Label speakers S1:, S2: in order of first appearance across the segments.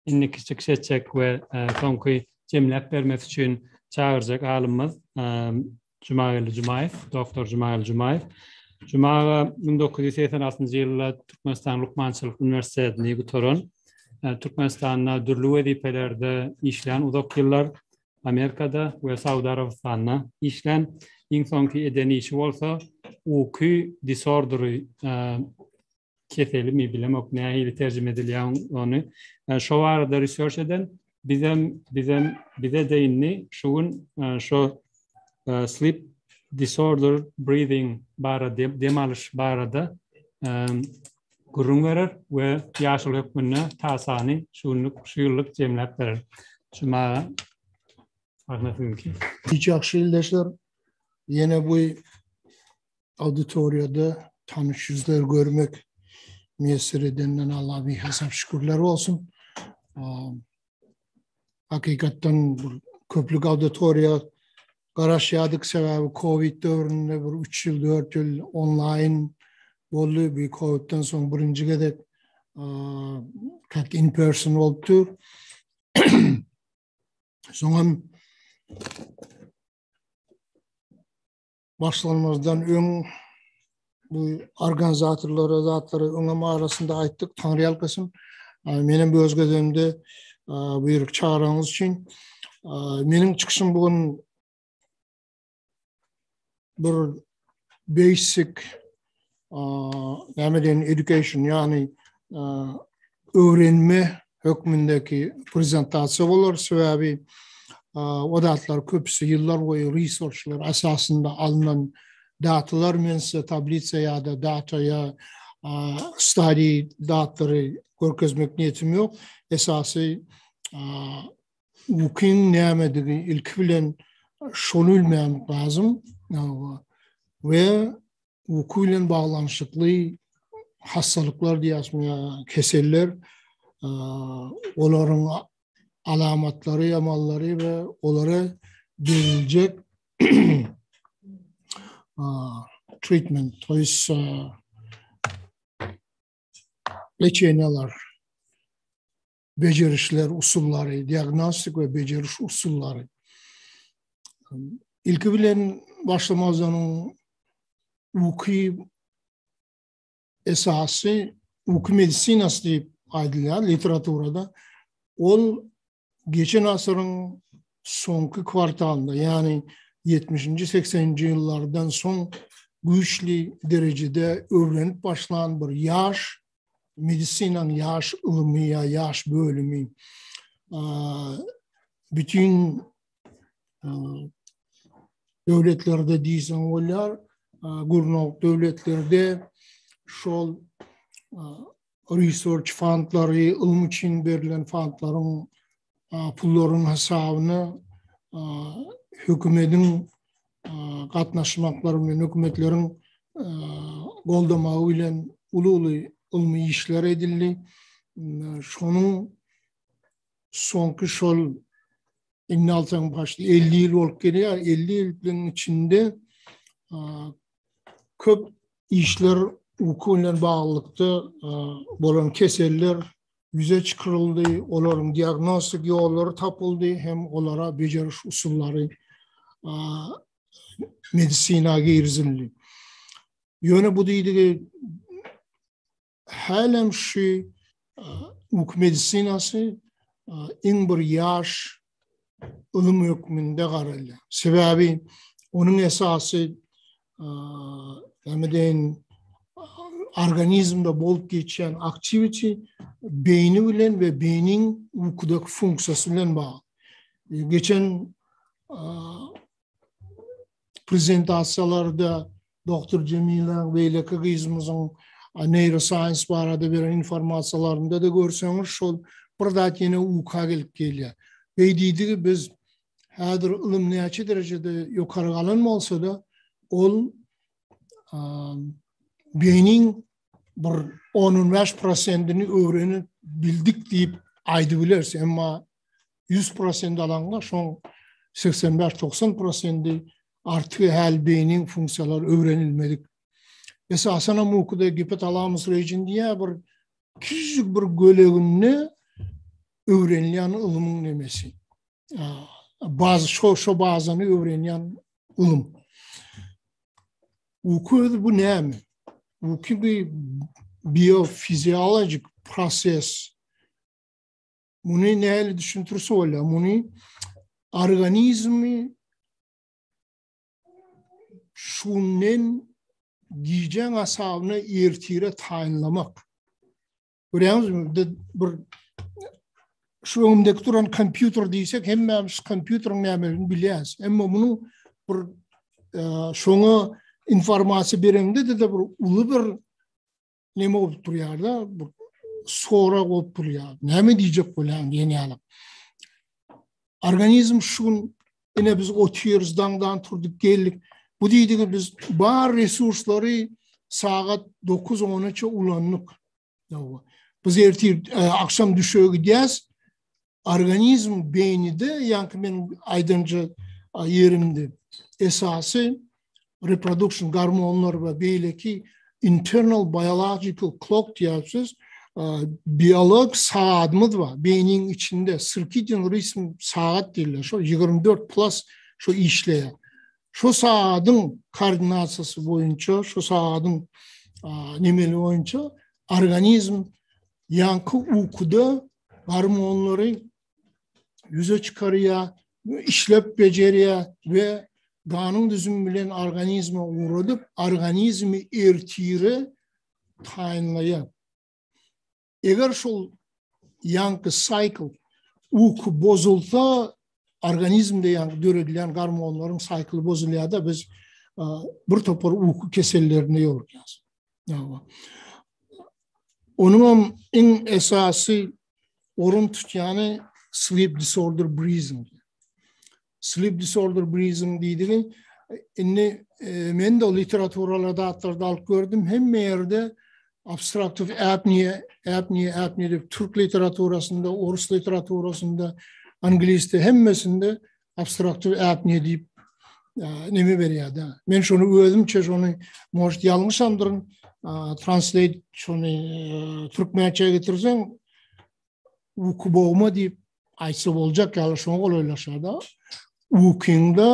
S1: Indiki çykyş etjek we soňky jemläp bermesi üçin çagyrjak alymymyz Jumageldi Jumaýew, doktor Jumageldi Jumaýew. Juma aga 1986-njy ýylda Türkmenistan Lukmançylyk uniwersitetini gutaran, Türkmenistanda dürli wezipelerde işlän uzak ýyllar Amerikada we Saud Arabystanda işlän, iň soňky eden işi bolsa uky disordery keselimi bilemok nähili terjime edilýär ony. Şo barada research eden bizem bizem bize de indi şu gün şo sleep disorder breathing barada dem alyş barada gürrüň berer we ýaşuly hökmünde tasany şu günlük şu ýyllyk jemläp berer. Juma sahna siziňki.
S2: Hiç ýagşy ildeşler. Ýene bu Auditoriýada tanyş ýüzler görmek miýesser edenden Alla bihesap şükürler bolsun. Hakykatdan bir köplük auditoriýa garaşýardyk, sebäbi Covid döwründe bir 3 ýyl, 4 ýyl onlaýn boldy. Bu Covidden soň birinji gezek как in person bolup dur. Soňam Başlanmazdan öň bu organizatorlara zatlara öňem arasynda aýtdyk, Taňry ýalkasyn. Menem öz gezegimde bu ýerik çagyranyňyz üçin. Meniň çykyşym bu gün bir basic näme diýen education, ýagny öwrenme hökmündäki prezentasiýa bolar. Sebäbi o zatlar köpüsi ýyllar boýy researchlar esasynda alnan datalar men size tablisa ýa-da data ýa study datlary görkezmek niýetim ýok. Esasy ukyň nämedigi ilki bilen şony bilmämiz lazym we Uky bilen baglanyşykly hassalyklar diýýäsmi ýa keseller, olaryň alamatlary, ýamallary we olara beriljek treatment, to есть lečeniýalar, bejerişler usullary, diagnostik we bejeriş usullary. Ilki bilen başlamazdan oň uky esasy uky medisinasy diýip aýdylýar literaturada. Ol geçen asyryň soňky kwartalynda, ýagny 70-nji, 80-nji ýyllardan soň güýçli derejede öwrenip başlan bir ýaş medisinanyň ýaş ylmy ýa ýaş bölümi bütin döwletlerde diýseň bolýar, gurnak döwletlerde şol research fondlary, ylym üçin berlen fondlaryň pullaryň hasabyna hökümediň gatnaşmaklary bilen, hökümetleriň goldamagy bilen uly-uly ylmy işler edildi. Şonuň soňky şol indi alsaň başda 50 ýyl bolup gelýär. 50 ýylyň içinde köp işler uky bilen baglylykda bolan keseller ýüze çykaryldy, olaryň diagnostik ýollary tapyldy hem olara bejeriş usullary medisina girizildi. Ýöne bu diýdigi hälem şu uky medisinasy iň bir ýaş ylym hökmünde garalýar. Sebäbi onuň esasy näme deýin organizmde bolup geçýän aktiwiti beýni bilen we beýniň ukudaky funksiýasy bilen bagly. Geçen prezentasiýalarda doktor Jemila beýleki gyzymyzyň neuroscience barada beren informasiýalarynda-da görseňiz şol bir zat ýene uka gelip gelýär. Beý diýdigi biz häzir ylym näçe derejede ýokary galan bolsa-da ol beýniň bir on-on bäş prosentini öwrenip bildik diýip aýdybileris. Emma 100 prosent alaňda şoň 85-90 prosendi artygy häli beýniň funksiýalary öwrenilmedik. Esasanam ukuda gipotalamus region diýýär bir kiçijik bir göleginde. öwrenilýän ylmyň nemesi. Baz şo şo bazany öwrenýän ylym. Uky özi bu näme? Uky bir biofiziologik proses. Muny nähili düşündirse bolýar? Muny organizmi şundan gijäň hasabyna ertire taýynlamak. Görýäňizmi, bir şu öňümdeki duran kompýuter diýsek, hemmämiz şu kompýuteriň nämeligini bilýäris. Emma munuň bir e, şoňa informasiýa bereňde de bir uly bir neme bolup durýar-da, bir sorag bolup durýar. Näme diýjek bolýaň diýen ýaly. Organizm şu gün ine biz otyrys, daňdan turduk, geldik. Bu diýdigi biz bar resurslary sagat 9-10-a çe ulandyk. Biz ertir e, akşam düşege gidýäs. Organizm beýnide, ýaňky men aýdanja ýerimde esasy reproduction gormonlar we beýleki internal biological clock diýýärsiz, biolog sagatymyz bar. Beýniň içinde circadian rhythm sagat diýilýär. Şo 24 plus şo işleýär. Şo sagadyň koordinasiýasy boýunça, şo sagadyň nemeli boýunça organizm ýaňky ukuda gormonlary ýüze çykarýar, işlep bejerýär we ganyň düzümi bilen organizme ugradyp, organizmi ertire taýynlaýar. Eger şol ýaňky cycle uky bozulsa, organizmde ýaňky döredilýän gormonlaryň cycle bozulýar-da, biz bir topar uky kesellerine ýolukýarys. Onuň iň esasy orun tutýany sleep disorder breathing. Sleep disorder breathing diýdigi, indi e, men de literaturalarda atlarda alyp gördüm, hemme ýerde obstruktiv apnea, apnea, apnea diýip türk literaturasynda, orus literaturasynda, angliýsde hemmesinde obstruktiv apnea diýip e, neme berýär-de. Men şony özümçe şony может ýalňyşamdyryn, translate şony e, türkmençe getirseň uky bogma diýip aýtsa boljak ýaly şoňa golaýlaşýar-da. Ukyňda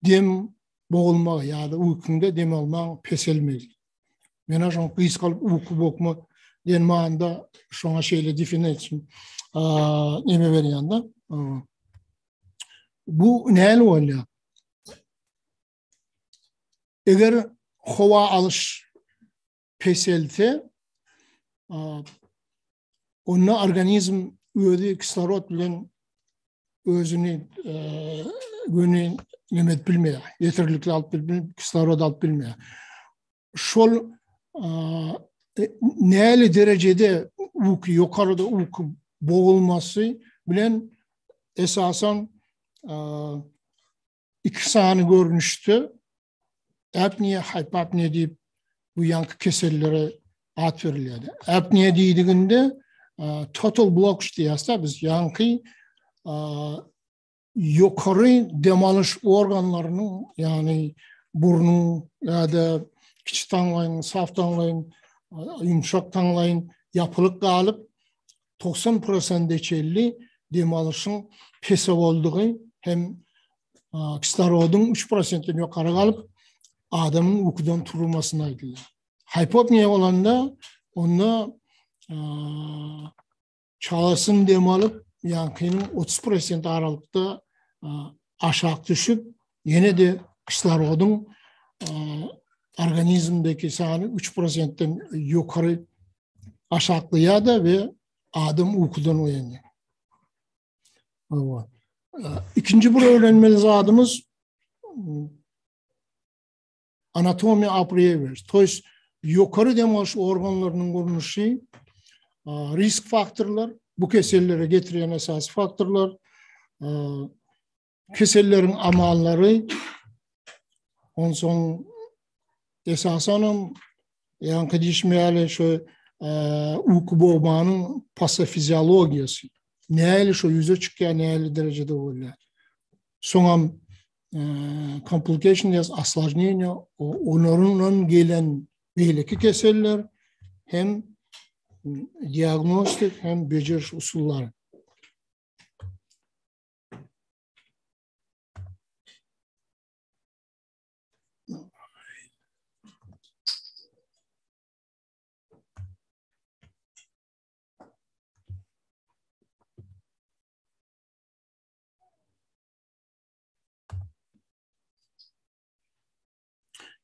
S2: dem bogulmagy ýa-da ukyňda dem almaň peselmegi. Men şoň gysgalyp uky bokma diýen manyda şoňa şeýle definition neme berýän-de. Bu näli bolýar? Eger howa alyş peselse, onda organizm özi kislorod bilen özüni göni neme edip bilmeýär. Ýeterlikli alyp bilmeýär, kislorod alyp bilmeýär. Şol näli derejede uky ýokarda uky bogulmasy bilen esasan iki sany görnüşde apnea, hypopnea diýip bu ýanky kesellere at berilýär. Apnea diýdiginde total blockage diýýäs-de biz ýanky ýokary dem alyş organlarynyň, ýagny burnuň ýa-da kiçi taňlaýyň, saf taňlaýyň, ýumşak taňlaýyň ýapylyp galyp 90 prosente çenli dem alyşyň pese boldugy hem kislorodyň 3 prosentden ýokary galyp adamyň ukudan turmasyna aýdylýar. Hypopnea bolanda onda çalasyn dem alyp, ýaňkynyň 30 prosent aralykda aşak düşüp, ýene-de kislorodyň organizmdeki sany 3 prosentden ýokary aşaklaýar-da we adam ukudan oýanýar. Hawa. Ikinji bir öwrenmeli zadymyz anatomiýa apreýewers, to ýest ýokary dem alyş organlarynyň gurluşy, risk faktorlar, bu kesellere getirýän esasy faktorlar, keselleriň amallary, onsoň esasanam ýaňky diýşim ýaly şu uky bogmanyň pasofiziologiýasy nähili şu ýüze çykýar, nähili derejede bolýar. Soňam complication diýýäs, osložneniýa, olaryndan gelen beýleki keseller hem diagnostik hem bejeriş usullary.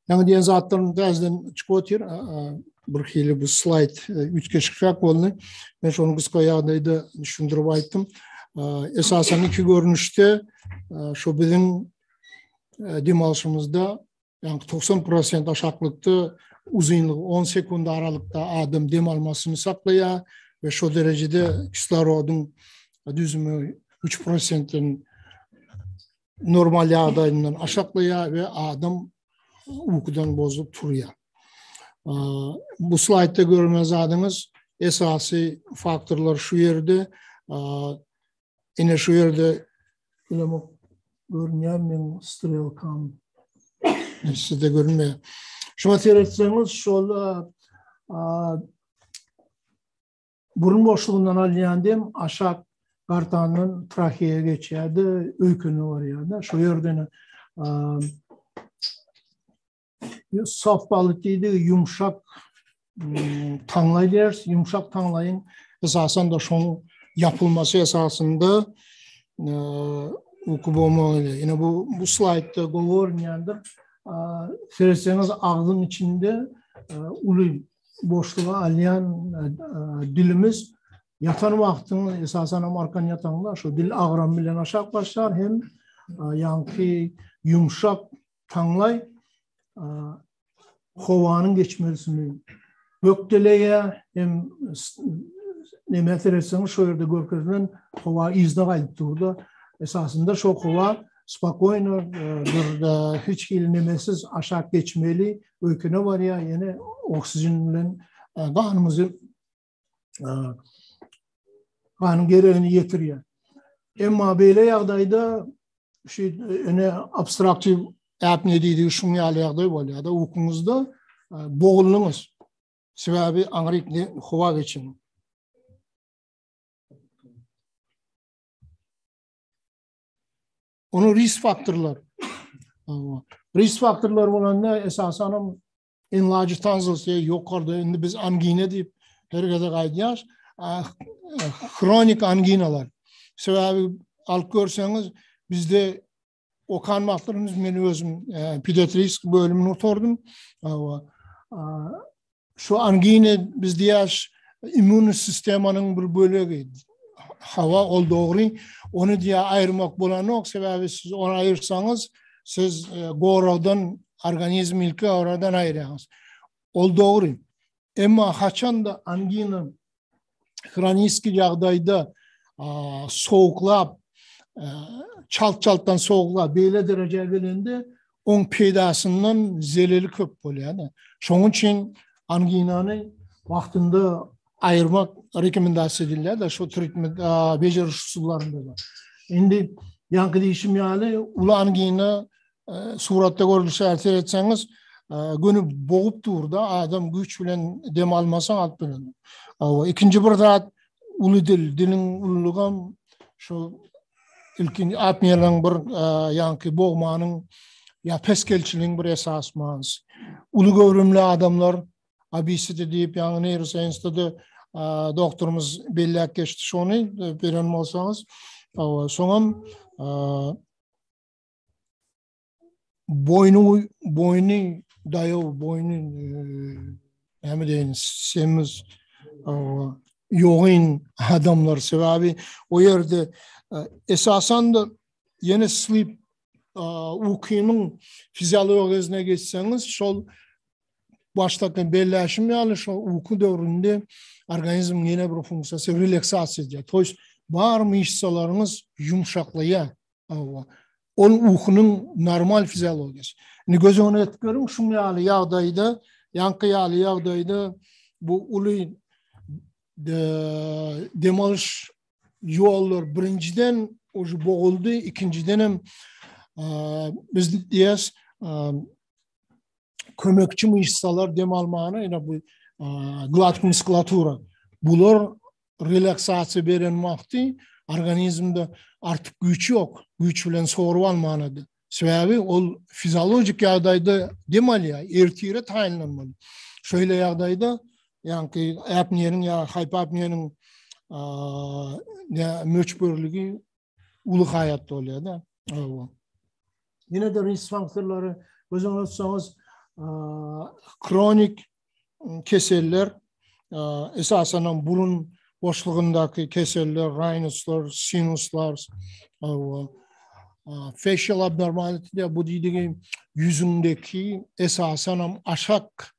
S2: Ýaňy diýen zatlarym täzeden çykyp otyr. Bir hili bu slaýd üýtgeşikräk boldy. Men şony gysga ýagdaýda düşündirip aýtdym. Esasan iki görnüşde şu biziň dem alşymyzda ýagny 90% aşaklykda uzynlygy 10 sekund aralykda adam dem almasyny saklaýar we şo derejede kislorodyň düzümi 3%-den normal ýagdaýyndan aşaklaýar we adam ukudan bozulyp turýar. Bu slaýdda görmen zadyňyz esasy faktorlar şu ýerde. Ine şu ýerde bilemok görünýär meň strelkam. Sizde görünmeýär. Şuňa seretseňiz şol Burun boşlugyndan alýan dem aşak gartandan traheýa geçýär-de, öýkene barýar-da. Şo ýerden soft palate diýdi, ýumşak taňlaý diýeris. Ýumşak taňlaýyň esasan-da şoň ýapylmasy esasynda uky bolmagy. Ine bu bu slaýdda gowy görünýändir. Seretseňiz agzyň içinde uly boşluga alýan dilimiz ýatan wagtyň esasan hem arkan ýataňda şu dil agram bilen aşak başlar hem ýaňky ýumşak taňlaý howanyň geçmesini bökdeleýär hem näme seretseňiz şu ýerde görkezilen howa yzda gaýdyp durda esasynda şo howa spokoýno bir hiç hili nemesiz aşak geçmeli öýkene barýar, ýene oksigen bilen ganymyzy ganyň geregini ýetirýär. Emma beýle ýagdaýda şu ene obstruktiw apnea diýdigi şuň ýaly ýagdaý bolýar-da, ukyňyzda boguldyňyz. Sebäbi aňryk howa geçen. Onun risk faktorlar. Risk faktorlar bolanda esasan hem enlarged tonsils ýokarda indi biz angina diýip her gezek aýdýarys. Hronik anginalar. Sebäbi alyp görseňiz bizde okan wagtlarymyz men özüm e, pediatrist bölümini oturdum. Şu angina biz diýäş immun sistemanyň bir bölegi. Hawa ol dogry. Ony diýä aýyrmak bolanok, sebäbi siz ony aýyrsaňyz, siz e, goragdan organizm ilki aradan aýyrýaňyz. Ol dogry. Emma haçanda angina hroniki ýagdaýda sowuklap, çalt-çaltdan sowuklap beýle derejä gelende, oň peýdasyndan zeleli köp bolýar. Şonuň üçin anginany wagtynda aýyrmak rekomendasiýa edilýär-de, şu treatment bejeriş usullarynda. Indi ýaňky diýşim ýaly, uly angina suratda görülişi ýaly seretseňiz, göni bogup dur-da, adam güýç bilen dem almasaň alyp bilen. Ikinji bir zat uly dil, diliň ululygam şu ilkinji apneýalaryň bir ýaňky bogmanyň ýa pesgelçiligiň bir esasy manysy. Uly göwrümli adamlar obesity diýip, ýaňy neuroscience-da doktorymyz belläp geçdi şony beren bolsaňyz. Soňam boýny boýny daýaw boýny näme diýen semiz ýogyn adamlar sebäbi o ýerde esasan da ýene sleep ukynyň fiziologiýasyna geçseňiz şol başdaky belläşim ýaly şol uky döwründe organizmiň ýene bir funksiýasy relaksasiýa edýär. To ýest bar myşsalaryňyz ýumşaklaýar. Hawa. Ol ukynyň normal fiziologiýasy. Indi göz öňüne getirip görüň, şuň ýaly ýagdaýda, ýaňky ýaly ýagdaýda bu uly dem alyş ýollar birinjiden uje boguldy, ikinjiden hem biz diýýäs kömekçi myşsalar dem almana ine bu gladk muskulatura. Bular relaksasiýa beren wagty organizmde artyk güýç ýok. Güýç bilen sorup almanady. Sebäbi ol fiziologik ýagdaýda dem alýar, ertire taýynlanmaly. Şeýle ýagdaýda ýaňky apneýanyň ýa haýpapneýanyň möçberligi uly haýat bolýar-da. Hawa. Ýene-de risk faktorlary göz öňünde tutsaňyz, Hronik keseller, esasanam burun boşlugyndaky keseller, rhinuslar, sinuslar, facial abnormality diýýär, bu diýdigi ýüzüňdeki esasanam aşak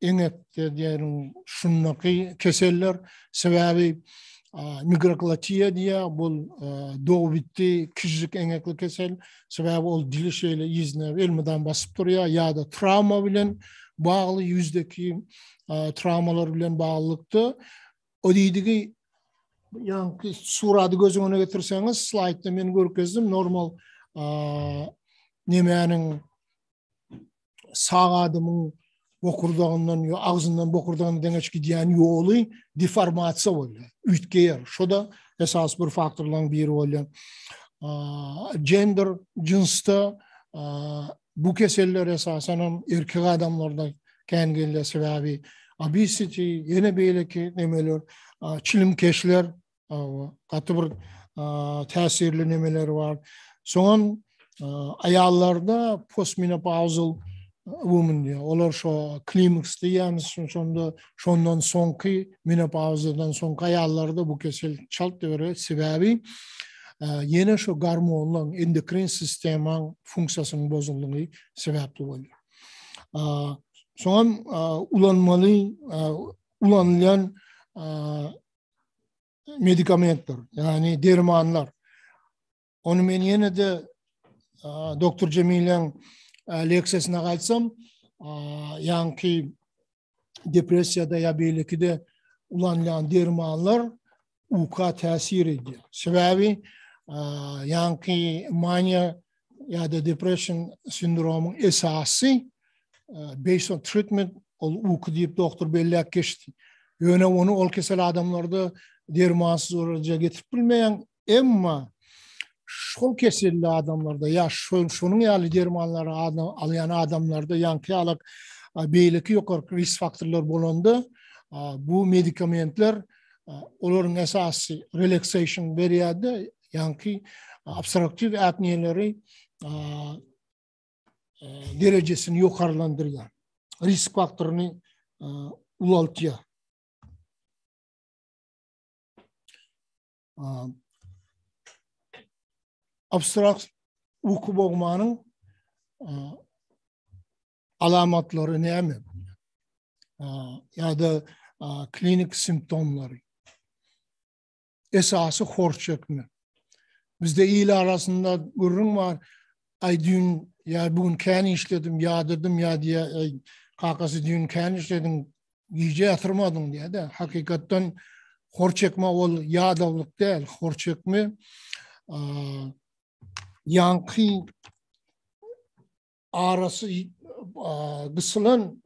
S2: eňekde diýerin şundaky keseller sebäbi migroglatiýa diýýär bul dogubitdi kiçijik eňekli kesel sebäbi ol dili şeýle yzyna elmydam basyp durýar ýa-da trawma bilen bagly ýüzdeki trawmalar bilen baglylykda o diýdigi ýaňky surady göz öňüne getirseňiz slaýdda men görkezdim normal nemäniň sag adamyň bokurdagyndan ýa agzyndan bokurdagyna deňeç gidýän ýoly deformasiýa bolýar, üýtgeýär. Şo-da esasy bir faktorlaryň biri bolýar. Gender, jynsda bu keseller esasan hem erkek adamlarda kän gelýär, sebäbi obesity, ýene beýleki nemeler, çilimkeşler gaty bir täsirli nemeleri bar. Soňam aýallarda postmenopauzal women diýýär. Olar şo klimaks diýýämiz, şonda şondan soňky menopauzadan soňky aýallarda bu kesel çalt döreýär. Sebäbi ýene şo gormonlaryň, endokrin sistemaň funksiýasynyň bozuldygy sebäpli bolýar. Soňam ulanmaly ulanylýan medikamentler, ýagny dermanlar. Ony men ýene-de doktor Jemileň leksiýasyna gaýtsam, ýaňky depressiýada ýa beýlekide ulanylýan dermanlar uka täsir edýär. Sebäbi ýaňky maniýa ýa-da depression sindromyň esasy based on treatment ol uky diýip doktor belläp geçdi. Ýöne ony ol kesel adamlarda dermansyz olaja getirip bilmeýän, emma şol keselli adamlarda ýa şonuň ýaly dermanlary alýan adamlarda ýaňky ýaly beýleki ýokary risk faktorlar bolanda bu medikamentler olaryň esasy relaxation berýärdi, ýaňky obstruktiw apneýaleri derejesini ýokarlandyrýar. Risk faktoryny ulaltýar. Abstrakt uky bogmanyň alamatlary näme? Ýa-da klinik simptomlary. Esasy hor çekme. Bizde il arasynda gürrüň bar. Aý düýn ýa bu gün kän işledim, ýadadym ýa diýä, aý kakasy düýn kän işlediň, gije ýatyrmadyň diýä-de. Hakykatdan hor çekme ol ýadawlyk däl, hor çekme ýaňky arasy gysylan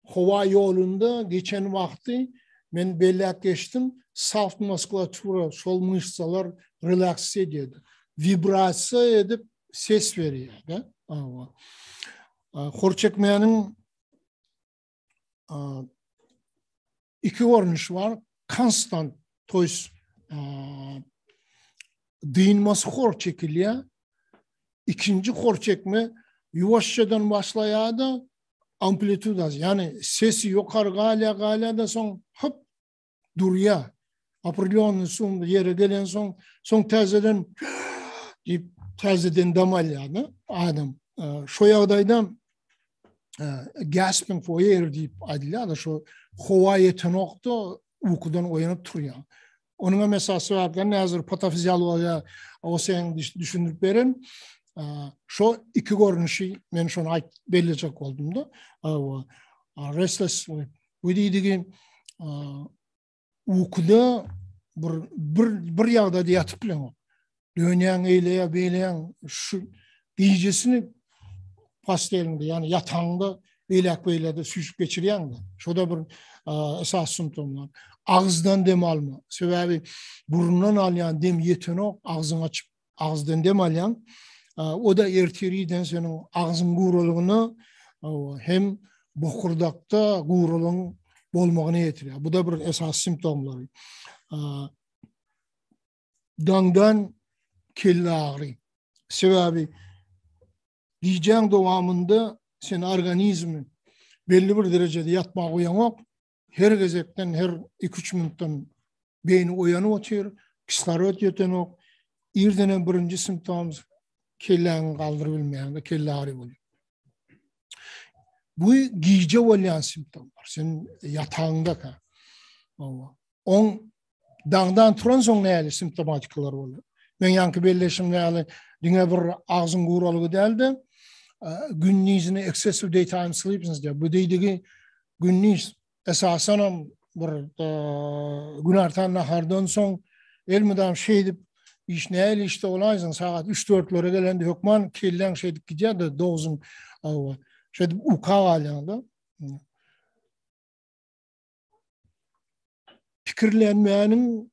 S2: howa ýolunda geçen wagty men belläp geçdim, soft muskulatura, şol myşsalar relaks edýär. Wibrasiýa edip ses berýär-de. Hor çekmäniň iki görnüşi bar. Konstant, to ýest dynmasy hor çekilýär. Ikinji hor çekme ýuwaşjadan başlaýar-da, amplitudasy, ýagny sesi ýokary galýar, galýar-da soň hop durýar. Opredelýonnyý sumda ýere gelensoň, soň täzeden diýip täzeden dam alýar-da adam. Şo ýagdaýda gasping for air diýip aýdylýar-da, şo howa ýetenok-da ukudan oýanyp turýar. Onuň hem esasy sebäplerini häzir patofiziologiýa o sen düşündirip beren. Şo iki görnüşi men şony aýt bellejek boldum-da. Restless bu diýdigi ukuda bir bir bir ýagdaýda ýatyp bileňok. Dönýäň eýleýä beýleýäň şu gijesini posteliňde ýagny ýatagyňda beýläk beýläde süýşüp geçirýäň-de. Şo-da bir esasy simptomlar. Agyzdan dem alma. Sebäbi burundan alýan dem ýetenok, agzyňy açyp agyzdan dem alýaň. O-da ertir irden seniň agzyň gurulygyna hem bokurdakda gurulygyň bolmagyna getirýär. Bu-da bir esasy simptomlary. Daňdan kelle agyry. Sebäbi gijäň dowamynda. Sen organizmi belli bir derejede ýatmaga goýaňok. Her gezekden her 2-3 minutdan beýni oýanyp otyr, kislorod ýetenok. Irdenem birinji simptom kelläňi galdyryp bilmeýäňde kelle agyry bolýar. Bu gije bolýan simptomlar. Sen ýatagyňdaka. Oň daňdan turan soň näli simptomatikalar bolýar. Men ýaňky belleşim ýaly diňe bir agzyň guralygy däl-de, gündizine excessive daytime sleepiness diýär. Bu diýdigi gündiz esasanam bir günortan nahardan soň elmydam şeýdip iş näli işde bolaýsyn sagat 3-4-lere gelende hökman kelläň şeýdip gidýär-de dogzuň şeýdip uka galýaň-da. Pikirlenmäniň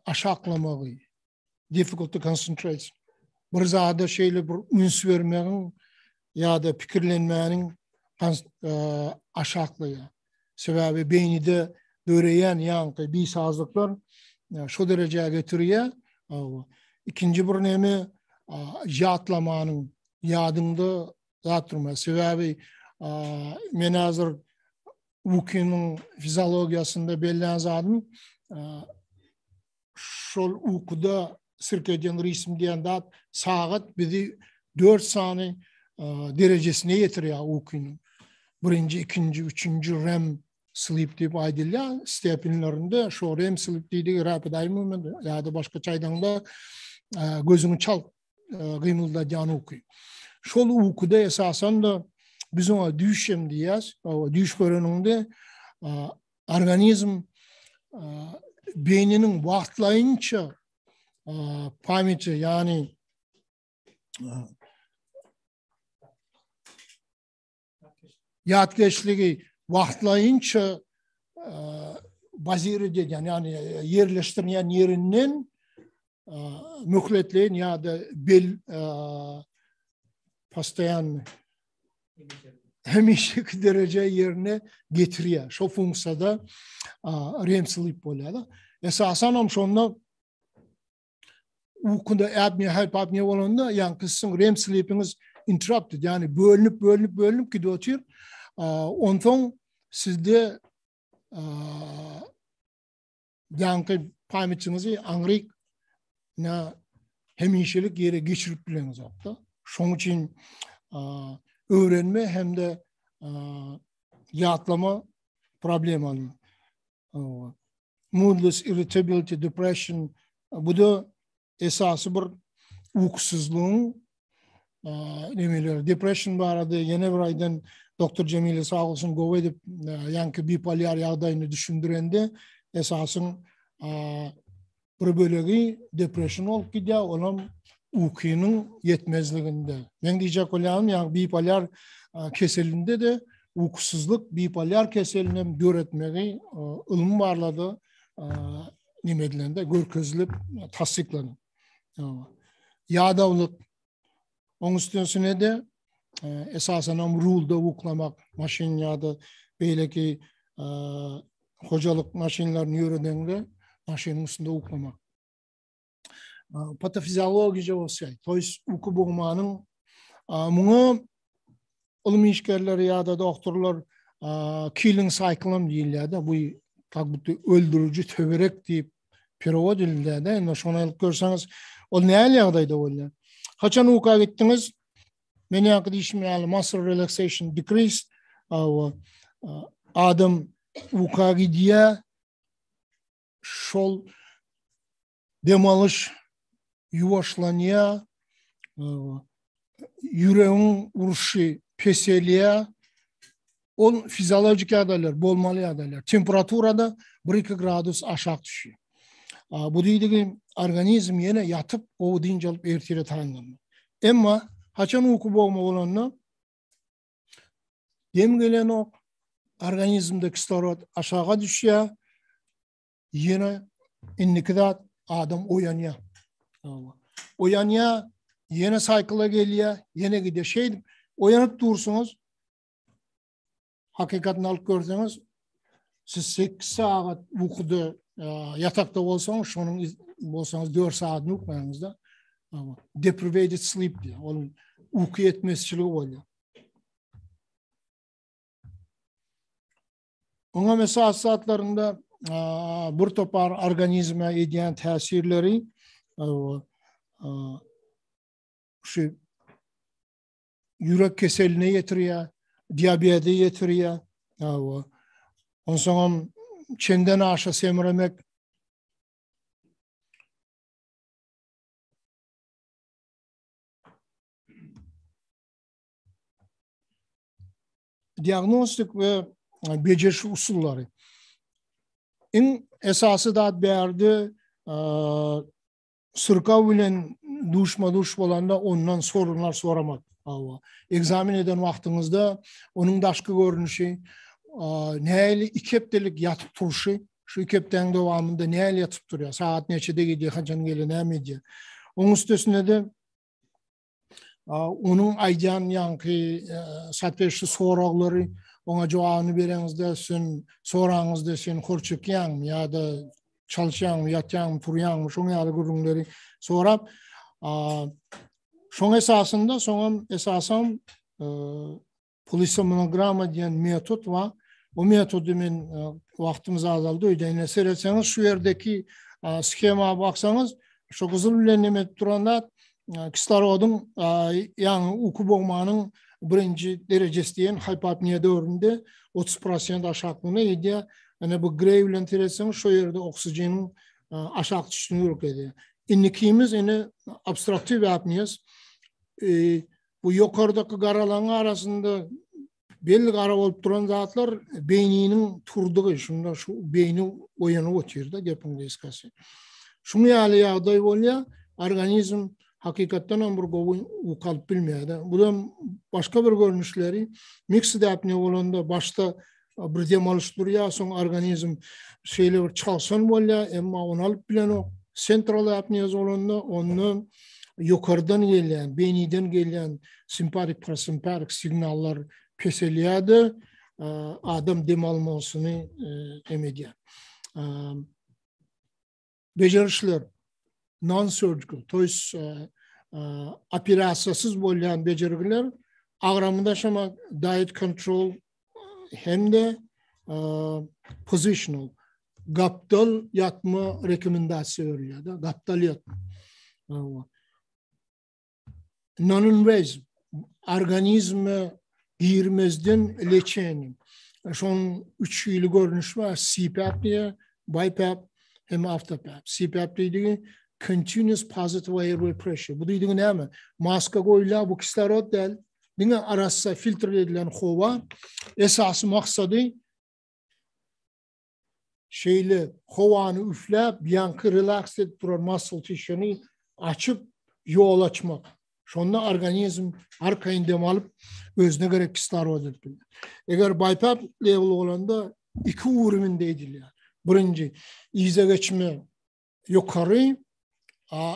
S2: aşaklamagy, difficult to concentrate, bir zada şeýle bir üns bermegiň ýa-da pikirlenmäniň aşaklaýar. Sebäbi beýnide döreýän ýaňky bisazlyklar şo derejä getirýär. Ikinji bir neme ýatlamanyň ýadyňda zat durmaz. Sebäbi men häzir ukynyň fiziologiýasynda bellän zadym şol ukuda sirkadian ritm diýen zat sagat bizi 4 sany derejesine ýetirýär ukynyň. Birinji, ikinji, üçünji REM sleep diýip aýdylýar. Stepinlerinde şo REM sleep diýdigi rapid eye movement ýa-da başgaça aýdaňda gözüňi çalt gymyldadýan uky. Şol ukuda esasan da biz oňa düýş hem diýýäs. Düýş göreniňde organizm beýniniň wagtlaýynça pamýati, ýagny ýatkeşligi wagtlaýynça bazir edýän, ýagny ýerleşdirýän ýerinden möhletleýin ýa-da bel postoýanny hemişeki dereje ýerine getirýär. Şo funksiýada REM sleep bolýar. Esasan hem şonda Ukuda apnea, hypopnea bolanda, ýaňky siziň REM sleepiňiz interrupted, ýagny bölünip, bölünip, bölünip gidip otyr. Onsoň sizde ýaňky pamytyňyzy aňryk na hemişelik ýere geçirip bileňizokda. Şoň üçin öwrenme hem-de ýatlama problemaly. Moodless, irritability, depression bu da esasy bir ukusyzlygyň nemeleri. Depression barada ýene bir aýdan Doktor Jemile sag bolsun gowy edip ýaňky bipolyar ýagdaýyny düşündirende esasyň Bir bölegi depression bolup gidýär, olam ukynyň ýetmezliginde. Meň diýjek bolýanym, ýagny bipolyar keselinde-de ukusyzlyk bipolyar keselini hem döretmegi ylmy barlagda neme edilende görkezilip tassyklanan. Ýadawlyk Oň üstesine-de esasanam rulda uklamak, maşyn ýa-da beýleki hojalyk maşynlaryny ýöredeňde maşynyň üstünde uklamak. Patofiziologiýa bolsa, to ýest uky bogmanyň muňa ylym işgärleri ýa-da doktorlar killing cycle hem diýilýär-de, bu как будто öldüriji töwerek diýip perewod edilýär-de, indi şony alyp görseňiz, ol nähili ýagdaýda bolýar? Haçan uka gitdiňiz? Men ýaňky diýşim ýaly muscle relaxation decreased, adam uka gidýär, şol dem alyş ýuwaşlanýar, ýüregiň uruşy peselýär. Ol fiziologik ýagdaýlar, bolmaly ýagdaýlar. Temperatura-da 1-2 gradus aşak düşýär. Bu diýdigi organizm ýene ýatyp, gowy dynç alyp ertire taýynlanmaly. Emma haçan uky bogma bolanda dem gelenok, organizmde kislorod aşaga düşýär, Ýene indiki zat adam oýanýar. Oýanýar, ýene saýkyla gelýär, ýene gidýär. Şeýdip oýanyp dursuňyz. Hakykatyny alyp görseňiz, siz 8 sagat ukuda e, ýatakda bolsaňyz, şonuň bolsaňyz 4 sagatyny uklaýaňyzda. Deprivated sleep diýär. Ol Uky ýetmezçiligi bolýar. Oňa esas zatlarynda bir topar organizme edýän täsirleri şu ýürek keseline ýetirýär, diabete ýetirýär. Onsoňam çenden aşa semremek Diagnostik we bejeriş usullary. Iň esasy zat bärde syrkaw bilen duşma-duş bolanda ondan soraglar soramak. Hawa. Ekzamen eden wagtyňyzda onuň daşky görnüşi, nähili iki hepdelik ýatyp turşy, şu iki hepdäniň dowamynda nähili ýatyp turýar, sagat neçede gidýär, haçan gelýär, näme edýär. Onuň üstesine-de Onuň aýdýan ýaňky sootvetstwişi soraglary oňa jogabyny bereňizde sen soraňyzda sen hor çekýäňmi ýa-da çalyşýaňmy, ýatýaňmy, turýaňmy şoň ýaly gürrüňleri sorap şoň esasynda soňam esasan Polisomnogramma diýen metod bar. Bu metody men wagtymyz azaldy öýde. Ine seretseňiz şu ýerdeki shema baksaňyz şu gyzyl bilen neme edip duran zat kislorodyň ýagny uky bogmanyň birinji derejesi diýen hypoapniýa döwründe 30% aşaklygyna gidýär. Ine bu grey bilen seretseňiz şu ýerde oksijeniň aşak düşüşini görkezýär. Indikimiz ine obstruktiw apniýas. Bu ýokardaky garalaryň arasynda belli gara bolup duran zatlar beýniniň turdugy, şunda şu beýni oýanyp otyr-da gepiň gysgasy. Şuň ýaly ýagdaý bolýar, organizm hakykatdan hem bir gowy uky alyp bilmeýär-de. Bu hem başga bir görnüşleri, mixed apnea bolanda başda bir dem alyş durýar, soň organizm şeýle bir çalşan bolýar, emma ony alyp bilenok. Central apnea bolanda onda ýokardan gelýän, beýniden gelýän simpatik, parasimpatik signallar peselýär-de, adam dem almasyny em edýär. Bejerişler non-surgical, to есть operasiýasyz bolýan bejergiler agramyny daşamak, diet control hem-de positional gapdal ýatma rekomendasiýa berilýär-de, gapdal ýatma. Non-invasive organizme girmezden lečeniýe. Şonuň üç hili görnüşi bar, CPAP diýýär, BiPAP hem AutoPAP. CPAP diýdigi continuous positive airway pressure. Bu diýdigi näme? Maska goýulýar, bu kislorod däl. Diňe arassa filtr edilen howa. Esasy maksady Şeýle howany üfläp, ýaňky relaks edip duran muscle tissue-ni açyp, ýol açmak. Şonda organizm arkaýyn dem alyp, özüne gerek kislorod alyp bilýär. Eger BiPAP level bolanda iki ugrunda edilýär. Birinji, yza geçme ýokary,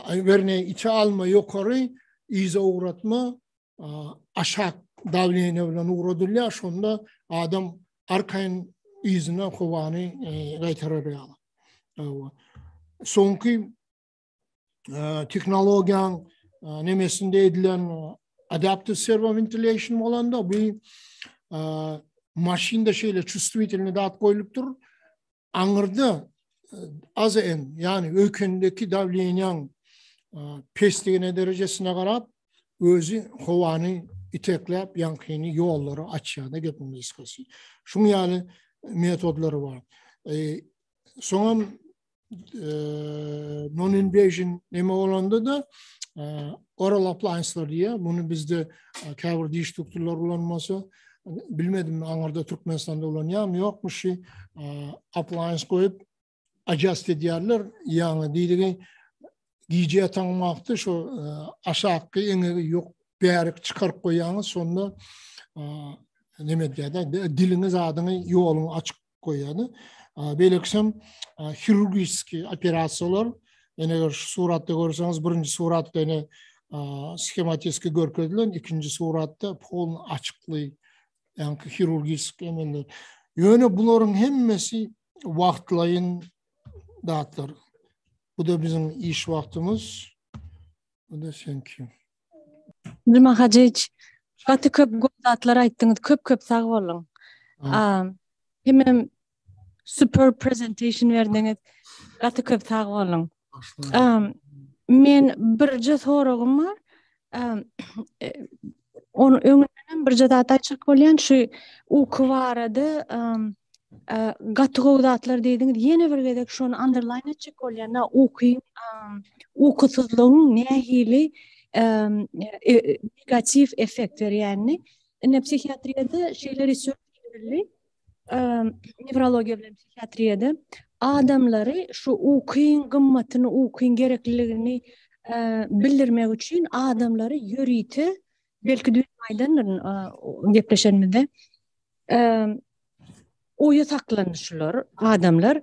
S2: werne içe alma ýokary, yza ugratma aşak dawleniýe bilen ugradylýar, şonda adam arkaýyn yzyna howany gaýtarar ýaly. Soňky tehnologiýaň nemesinde edilen adaptive servo ventilation bolanda bu maşynda şeýle çувствительny zat goýlupdyr. Aňyrda AZN, ýagny öýkendäki dawleniýaň pesligine derejesine garap, özi howany itekläp, ýaňkyny ýollary açýar-da gepiň gysgasy. Şuň ýaly metodlary bar. Soňam non-invasion neme bolanda-da oral appliance'lar diýýär. Muny bizde käbir diş doktorlar ulanmasa, bilmedim aňyrda Türkmenistanda ulanýarmy ýokmy şu appliance goýup adjust edýärler. Ýagny diýdigi gije ýatan wagty şu aşakky eňegi ýok bärik çykaryp goýýaňyz, şonda neme edýär-de, diliňi zadyňy ýoluňy açyk goýýar. Beýlekisem hirurgiski operasiýalar. Ene eger şu suratda görseňiz, birinji suratda ene shematiski görkezilen, ikinji suratda polny açykly, ýagny hirurgiski emeller. Ýöne bularyň hemmesi wagtlaýyn zatlar. Bu da biziň iş wagtymyz. Bu da seňki.
S3: Juma Hajyç, gaty köp gowy zatlar aýtdyňyz, köp köp sag boluň. Hemem super presentation berdiňiz. Gaty köp sag boluň. Men birje soragym bar. Onu öňünden birje zat aýtjak bolýan, şu uky barada gaty gowy zatlar diýdiňiz. Ýene bir gezek şony underline etjek bolýan. Na uky, ukusyzlygyň nähili e, negatiw effekt berýänini. Ine psihiatriýada şeýle research edildi. Newrologiýa bilen psihiatriýada adamlary şu ukyň gymmatyny, ukyň gerekliligini bildirmek üçin adamlary ýörite belki düýn aýdandyryn gepleşenimizde oýa saklandy şular adamlar.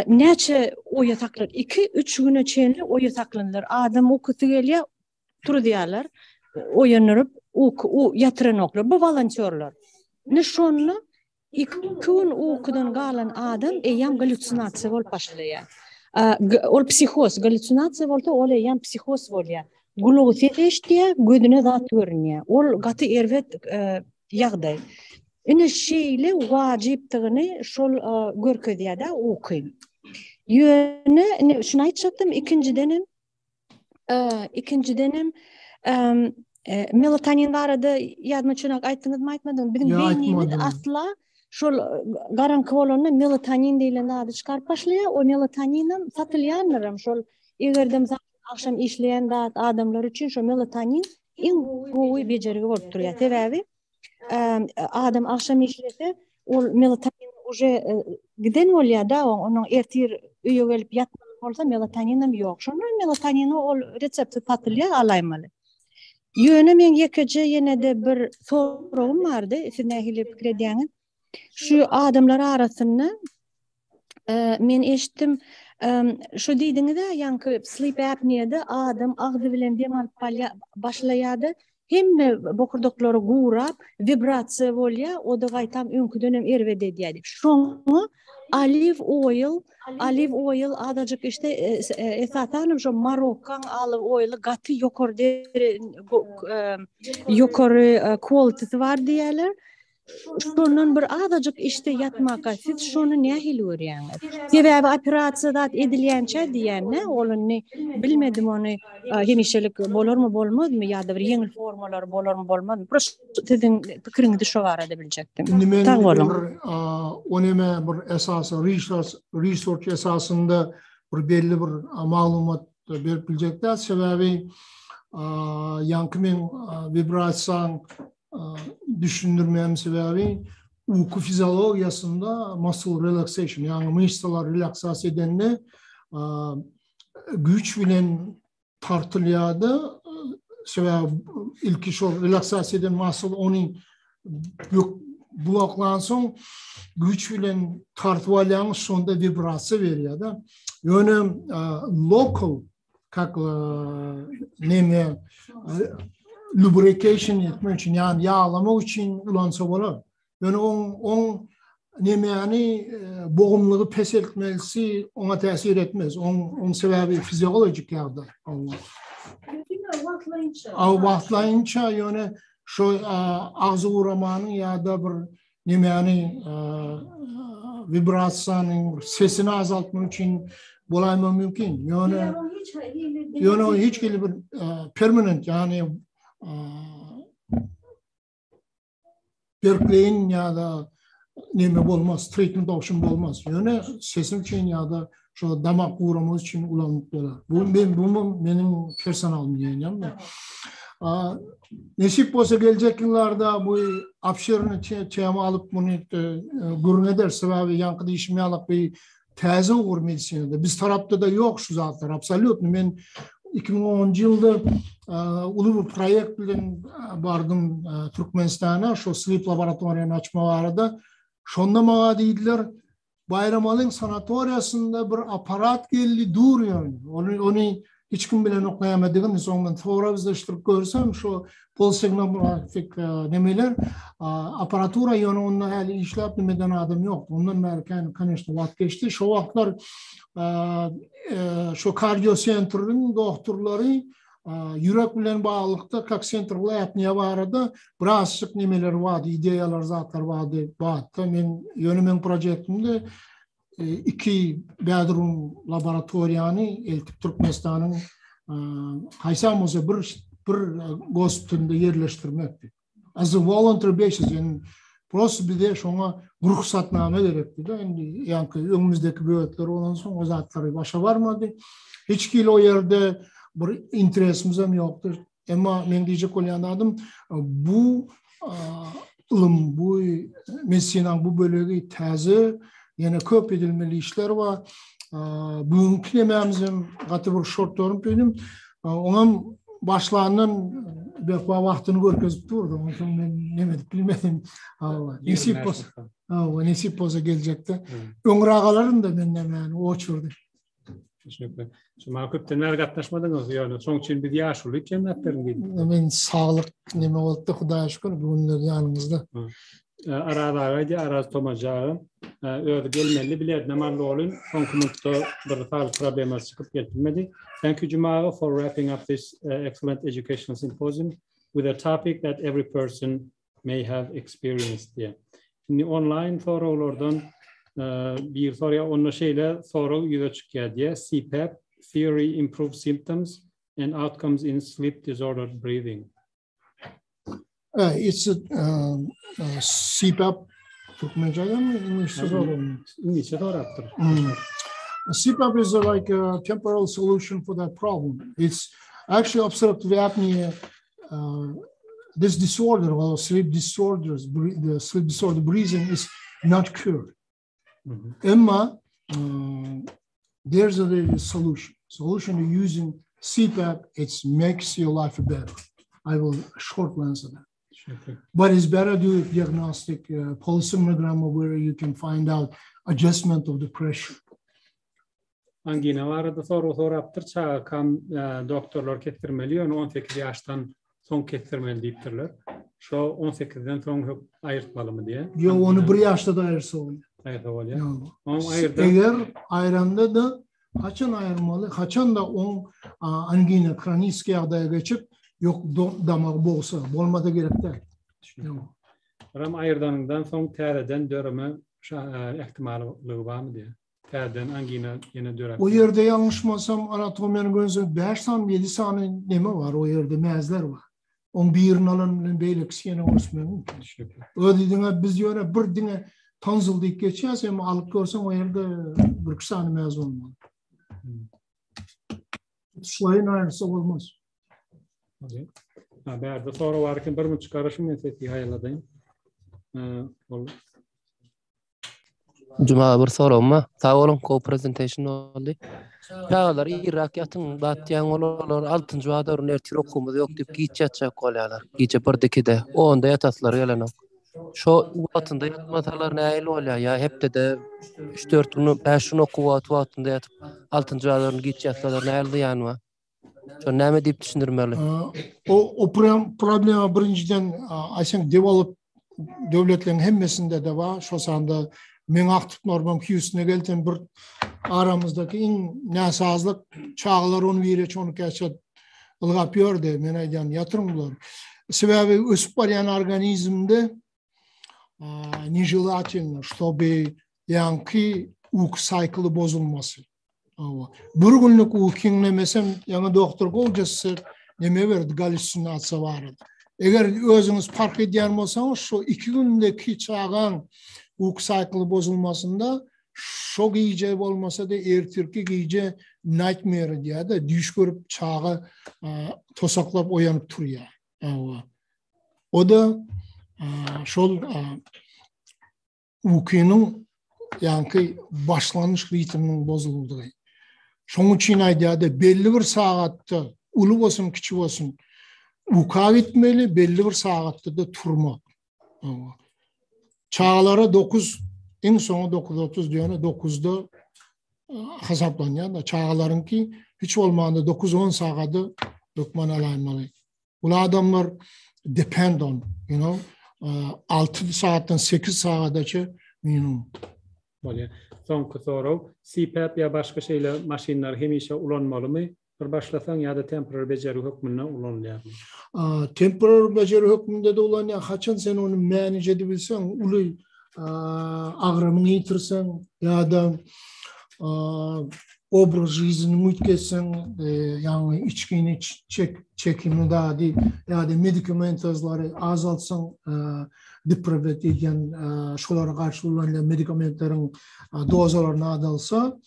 S3: Näçe oýa saklan? 2-3 güne çenli oýa saklandylar. Adam ukusy gelýär, turuzýarlar. Oýandyryp, uky ýatyranoklar. Bu wolontýorlar. Indi şonda 2 gün ukudan galan adam eýýäm galýutsinasiýa bolup başlaýar. Ol psihoz, galýutsinasiýa bolsa ol eýýäm psihoz bolýar. Gulagy ses eşidýär, gözüne zat görünýär. Ol gaty erbet ýagdaý. Ine şeýle wajypdygyny şol görkezýär-de uky. Ýöne ine şuny aýtjakdym, ikinjidenem ikinjidenem melatonin barada ýadyma çönak aýtdyňyzmy aýtmadyňyzmy? Biziň beýnimiz asla şol garaňky bolanda melatonin diýlen zady çykaryp başlaýar. O melatoninem satylýandyram şol egerde mysal agşam işleýän zat adamlar üçin şo melatonin iň gowy bejergi bolup durýar. Sebäbi adam agşam işlese, ol melatonin uje giden bolýar-da, onuň ertir öýe gelip ýatmaly bolsa melatoninem ýok. Şonda melatonini ol reseptsiz satylýar, alaýmaly. Ýöne meň ýekeje ýene-de bir soragym bardy, siz nähili pikir edýäňiz? Şu adamlar arasynda men eşitdim, şu diýdiňiz-ä, ýaňky sleep apnea-da adam agzy bilen dem alyp başlaýar-da, hemme bokurdaklary gurap, wibrasiýa bolýar, o-da gaýtam öňküdenem erbet edýär diýip. Şoňa olive oil, olive oil azajyk işte, esasanam şo Marokkaň olive oily gaty ýokary ýokary quality-si bar diýýärler. Şondan bir azajyk içde ýatmaka siz şony nähili görýäňiz? Sebäbi operasiýa zat edilýänçä diýýän-dä, ol indi bilmedim ony hemişelik bolarmy bolmazmy ýa-da bir ýeňil formalary bolarmy bolmazmy? Prosta siziň pikiriňizi şo barada biljekdim.
S2: Indi men
S3: Sag boluň.
S2: bir o neme bir esasy research research esasynda bir belli bir maglumat berip biljek däl. Sebäbi ýaňky men wibrasiýaň düşündirmegiň sebäbi uky fiziologiýasynda muscle relaxation, ýagny myşsalar relaksasiýa edende güýç bilen tartylýar-da, sebäbi ilki şol relaksasiýa eden muscle ony bloklansoň güýç bilen tartyp alýaňyz, şonda wibrasiýa berýär-de. Ýöne local kak neme lubrication etmek üçin, ýagny ýaglamak üçin ulansa bolar. Ýöne oň oň nemäni bogumlygy peseltmelisi oňa täsir etmez. Oň oň sebäbi fiziologik ýagdaý.
S3: Diňe wagtlaýynça.
S2: A wagtlaýynça ýöne şo agzy guramanyň ýa-da bir nemäni wibrasiýanyň sesini azaltmak üçin bolaýmagy mümkin. Ýöne ýöne o hiç hili bir permanent, ýagny berkleýin ýa-da neme bolmaz, treatment option bolmaz. Ýöne sesim üçin ýa-da şo damak guramak üçin ulanyp bolar. Bu men bu meniň personal mneniýam. Nesip bolsa geljek ýyllarda bu obşirny tema alyp muny e, gürrüň eder. Sebäbi ýaňky diýişim ýaly bir täze ugur medisinada. Biz tarapda da ýok şu zatlar absolýutno. Men 2010-njy ýylda e, uly bir proýekt bilen e, bardym Türkmenistana, şu sleep laboratoriýany açma barada. Şonda maňa diýdiler, Baýramalyň sanatoriýasynda bir aparat geldi dur ýöne. Ony ony hiç kim bilenok nämedigini, soň men sorap izleşdirip görsem şo polsignografik e, nemeler aparatura ýöne onda häli işläp nimeden adam ýok. Ondan bäri kän koneçno wagt geçdi. Şo wagtlar e, e, şo kardiosentriň doktorlary. Ýürek bilen baglylykda kak central apnea barada birazjyk nemeler bardy, ideýalar zatlar bardy, bardy. Men ýöne meň proýektimde iki bedroom laboratoriýany eltip Türkmenistanyň haýsam bolsa bir bir gospitalynda ýerleşdirmekdi. As a voluntary basis, yani prosta bize şoňa ruhsatname gerekdi de, indi ýaňky öňümizdeki böwetler bolan soň o zatlary başa barmady. Hiç hili o ýerde bir interesimiz hem ýokdy. Emma men diýjek bolýan zadym bu ylym, bu medisinanyň bu bölegi täze, ýene köp edilmeli işler bar. Bugünkü nemämiz hem gaty bir short term diýdim. Oňam başlandan Befa wagtyny görkezip durdy. Ondan soň men neme edip bilmedim. Hawa, nesip bolsa. Hawa, nesip bolsa geljekde. Öňräk alaryn da men nämäni oçurdy.
S1: Düşünikli. Şu maňa köpden bäri gatnaşmadyňyz, ýöne şoň üçin biz ýaşuly jemläp beriň
S2: diýdim. Men saglyk neme bolupdy, Hudaýa şükür, bu günler ýanymyzda.
S1: Araz aga aýdýar, Araz Tomaja aga. Özi gelmeli, biledinem aldy oglun. Soňky minutda bir saglyk problemasy çykyp gelip bilmedi. Thank you Juma aga for wrapping up this excellent educational symposium with a topic that every person may have experienced diýýär. Indi onlaýn soraglardan bir soraýar, onda şeýle sorag ýüze çykýar diýýär. CPAP theory improve symptoms and outcomes in sleep disordered breathing.
S2: Uh, it's a uh, uh, CPAP Türkmençe mi? İngilizce soralım.
S1: İngilizce soraptır.
S2: Mm. CPAP is a, like a temporal solution for that problem. It's actually obstructive apnea uh, this disorder, well, sleep disorders, the sleep disorder breathing is not cured. Mm -hmm. Emma, uh, there's a, a solution. Solution using CPAP, it makes your life better. I will short answer that. Okay. But it's better do a diagnostic uh, polysomnogram where you can find out adjustment of the pressure.
S1: Angina barada sorag sorapdyr, çagakam e, doktorlar kesdirmeli, ýöne 18 ýaşdan soň kesdirmeli diýipdirler. Şo 18-den soň hök aýyrtmalymy diýe.
S2: Ýok, ony bir ýaşda da aýyrsa
S1: bolýar. Aýyrsa bolýar.
S2: Oň aýyrda. Eger aýranda da haçan aýyrmaly? Haçan da oň angina hroniski ýagdaýa geçip, ýok damagy bogsa, bolmasa gerek däl.
S1: Biram aýyrdanyňdan soň täzeden döreme ähtimallygy barmy diýe. Täzeden angina ýene döräp.
S2: O ýerde ýalňyşmasam anatomiýany görse 5 sany 7 sany neme bar o ýerde mäzler bar. Oň birini alan bilen beýlekisi ýene ösmegi mümkin.
S1: Düşnükli.
S2: Özi diňe biz ýöne bir diňe tonzil diýip geçýäs, emma alyp görseň o ýerde bir iki sany mäz bolmaly. Hmm. Tutuşlaýyn aýyrsa
S1: bolmaz. Ha, bärde sorag bar eken, bir minut çykaryşym men sesi haýaladaýyn. Ol
S4: Juma bir soragym bar. Sag boluň, gowy presentation boldy. Çagalar irräk ýatyň, batýaň olar altynjy bazaryn ertir okuwymyz ýok diýip giç ýatjak bolýarlar. Gije birde ikide, onda ýataslary gelenok. Şo wagtynda ýatmasalar nähili bolýar? Ýa hepdede üç-dört gün, bäş gün okuw wagty wagtynda ýatyp, altynjy bazaryn giç ýatsalar nähili zyýany bar? Şony näme diýip düşündirmeli?
S2: O o problema birinjiden I think develop döwletleriň hemmesinde de bar. Şo sanda meň agtyklarym Houston'a geldim bir aramyzdaky iň näsazlyk çagalar onu bire çonu käçe ylgap ýördi. Men aýdýan ýatyryň bular. Sebäbi ösüp barýan organizmde нежелательно, чтобы ýaňky uyku cycle bozulmasy. Hawa. Bir günlük uykyň nemesem, ýaňy doktor gowjasy neme berdi, galýusinasiýa barada. Eger özüňiz park edýän bolsaňyz, şu iki gündeki çagaň uyku cycle bozulmasynda şo gije bolmasa-da ertirki gije nightmare diýýär-de, düýş görüp çaga tosaklap oýanyp turýar. Hawa. O-da şol ukynyň ýaňky başlanyş ritminiň bozuldygy. Şonuň üçin aýdýardy, belli bir sagatda uly bolsun, kiçi bolsun, uka gitmeli, belli bir sagatda-da turmak. Çagalara 9, iň soňy 9:30 diýene 9-da hasaplanýar da çagalaryňky hiç bolmanda 9-10 sagady hökman alaýmaly. Uly adamlar depend on, you know, 6 sagatdan 8 sagadaça minimum.
S1: Bolýar. Soňky sorag, CPAP ýa başga şeýle maşynlary hemişe ulanmalymy? Bir başlasaň ýa-da temporary bejergi hökmünde ulanylýarmy?
S2: Temporary bejergi hökmünde-de ulanýar. Haçan sen ony manage edibilseň, uly agramyňy ýitirseň ýa-da obraz жизни üýtgetseň, ýagny içgini çek, çekimi dady ýa-da medikamentozlary azaltsaň, diprobet diýen şolara garşy ulanylýan medikamentleriň dozalaryny azaltsa,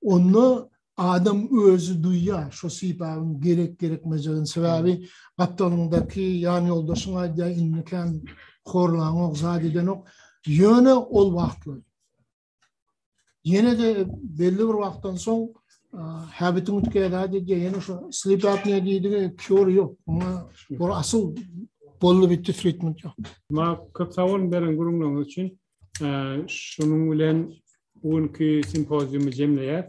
S2: onda Adam özi duýýar şo sypagyň gerek gerekmejegini sebäbi gapdalyňdaky ýan ýoldaşyň aýdýar indi kän horlaňok zat edenok ýöne ol wagtlaýyn. Ýene-de belli bir wagtdan soň habitiň üýtgär zat edýär ýene şo sleep apnea diýdigi cure ýok oňa bir asyl boldy bitdi treatment ýok.
S1: Maňa köp sag boluň beren gürrüňleriňiz üçin. Şunuň bilen bu günki simpoziumy jemleýäs.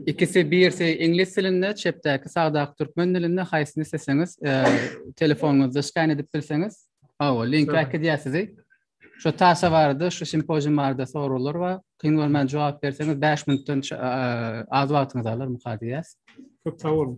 S5: Ikisi birisi iňlis dilinde, çepdäki sagdaky türkmen dilinde haýsyny isleseňiz, telefonyňyzda skan edip bilseňiz, hawa, linke äkidýär sizi. Şu tasa barada, şu simpozium barada soraglar bar. Kyn görmän jogap berseňiz 5 minutdan az wagtyňyzy alar mukaddes.
S1: Köp sag boluň.